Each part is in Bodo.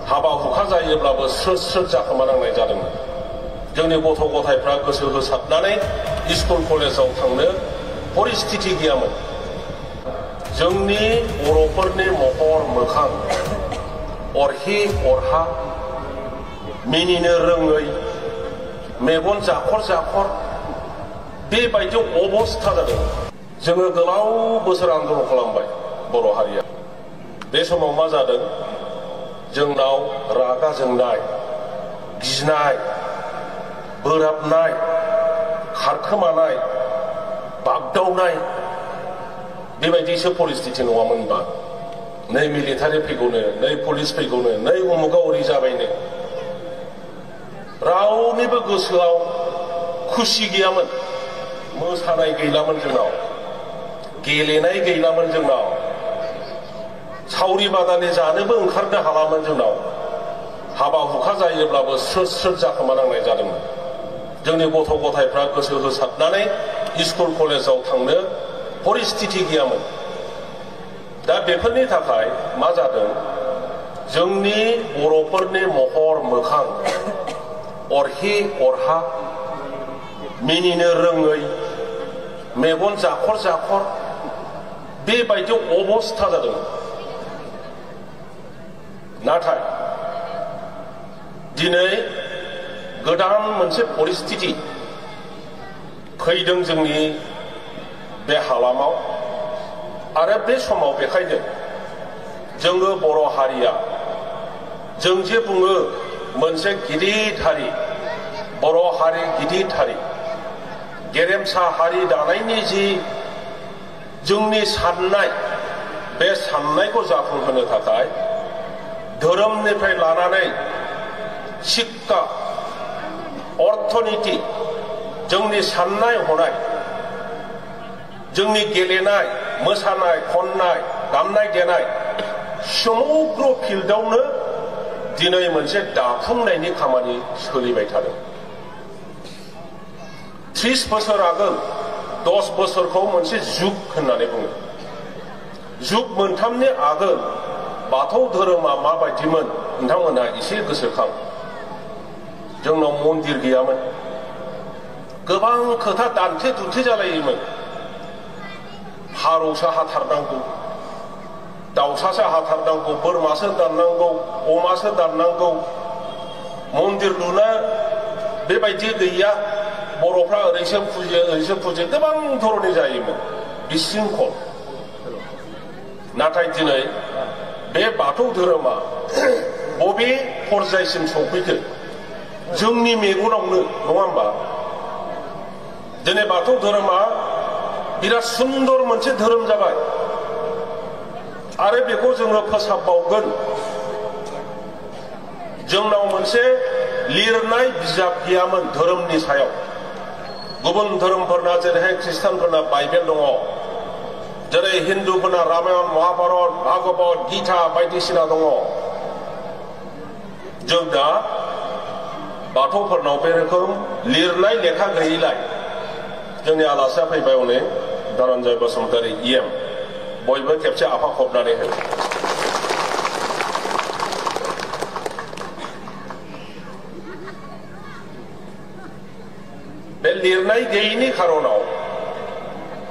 हाबा हुखा जायोब्लाबो स्रोद स्रोद जाखोमानांनाय जादोंमोन। जोंनि गथ' गथायफ्रा गोसो होसारनानै स्कुल कलेजाव थांनो परिस्थिति गैयामोन। जोंनि बर'फोरनि महर मोखां अरहि अरहा मिनिनो रोङै मेगन जाखर जाखर बेबायदि अबस्था जादों। जोङो गोलाव बोसोर आन्दलन खालामबाय बर' हारिया। बे समाव मा जादों? जोंनाव रागा जोंनाय, गिनाय, बोराबनाय, खारखोमानाय, बागदावनाय बेबायदिसो परिस्थिति नङामोन होनबा? नै मिलिटारि फैगौनो, नै पुलिस फैगौनो, नै उमुगा ओरै जाबायनो रावनिबो गोसोआव खुसि गैयामोन। मोसानाय गैलामोन जोंनाव, गेलेनाय गैलामोन जोंनाव, सावरि बादालि जानोबो ओंखारनो हालामोन जोंनाव। हाबा हुखा जायोब्लाबो स्रोद स्रोद जाखोमानांनाय जादोंमोन। जोंनि गथ' गथायफ्रा गोसो होसारनानै स्कुल कलेजाव थांनो परिस्थिति गैयामोन। दा बेफोरनि थाखाय मा जादों? जोंनि बर'फोरनि महर मोखां अरहि अरहा मिनिनो रोङै मेगन जाखर जाखर बेबायदि अबस्था जादों। नाथाय दिनै गोदान मोनसे परिस्थिति फैदों जोंनि बे हालामाव। आरो बे समाव बेखायनो जोङो बर' हारिया, जों जे बुङो मोनसे गिदिर हारि, बर' हारि गिदिर हारि, गेरेमसा हारि दानायनि जि जोंनि साननाय, बे साननायखौ जाफुंहोनो थाखाय धोरोमनिफ्राय लानानै शिक्षा, अर्थनीति, जोंनि साननाय हनाय, जोंनि गेलेनाय, मोसानाय, खननाय, दामनाय देनाय समग्र फिल्डआवनो दिनै मोनसे दाफुंनायनि खामानि सोलिबाय थादों। 30 बोसोर आगोल 10 बोसोरखौ मोनसे जुग होननानै बुङो। जुग मोनथामनि आगोल बाथौ धोरोमा माबायदिमोन नोंथांमोनहा एसे गोसोखां। जोंनाव मन्दिर गैयामोन, गोबां खोथा दान्थे दुन्थे जालायोमोन। फारौसो हाथारनांगौ, दाउसासो हाथारनांगौ, बोरमासो दाननांगौ, अमासो दाननांगौ, मन्दिर लुना बेबायदि गैया, बर'फ्रा ओरैसो फुजियो ओरैसो फुजियो, गोबां धरनि जायोमोन बिशृंखल। नाथाय दिनै बे बाथौ धोरोमा बबे पर्यायसिम सौफैखो? जोंनि मेगनावनो, नङा होमबा? दिनै बाथौ धोरोमा बिराद सुन्दर मोनसे धोरोम जाबाय आरो बेखौ जोङो फोसाबबावगोन। जोंनाव मोनसे लिरनाय बिजाब गैयामोन धोरोमनि सायाव। गुबुन धोरोमफोरना जेरैहाय ख्रिस्टानफोरना बाइबेल दङ, जेरै हिन्दुफोरना रामायण, महाभारत, भागवत, गीता बायदिसिना दङ। जों दा बाथौफोरनाव बे रोखोम लिरनाय लेखा गैयैलाय जोंनि आलासिया फैबाय हनै धनन्जय बसुमतारी EM, बयबो खेबसे आफा खबनानै हो। बे लिरनाय गैयैनि खारनाव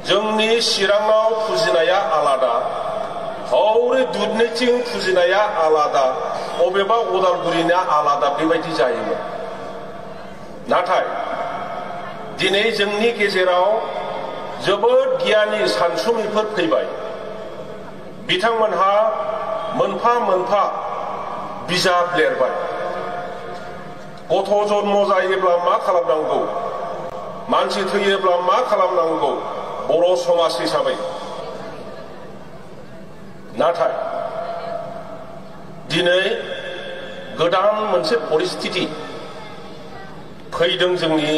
जोंनि चिराङाव फुजिनाया आलादा, हौरै दुधनैथिं फुजिनाया आलादा, अबेबा उदालगुरिना आलादा बेबायदि जायोमोन। नाथाय दिनै जोंनि गेजेराव जोबोद गियानि सानसुमैफोर फैबाय। बिथांमोनहा मोनफा मोनफा बिजाब लिरबाय। गथ' जन्म जायोब्ला मा खालामनांगौ, मानसि थैयोब्ला मा खालामनांगौ बर' समाज हिसाबै। नाथाय दिनै गोदान मोनसे परिस्थिति फैदों जोंनि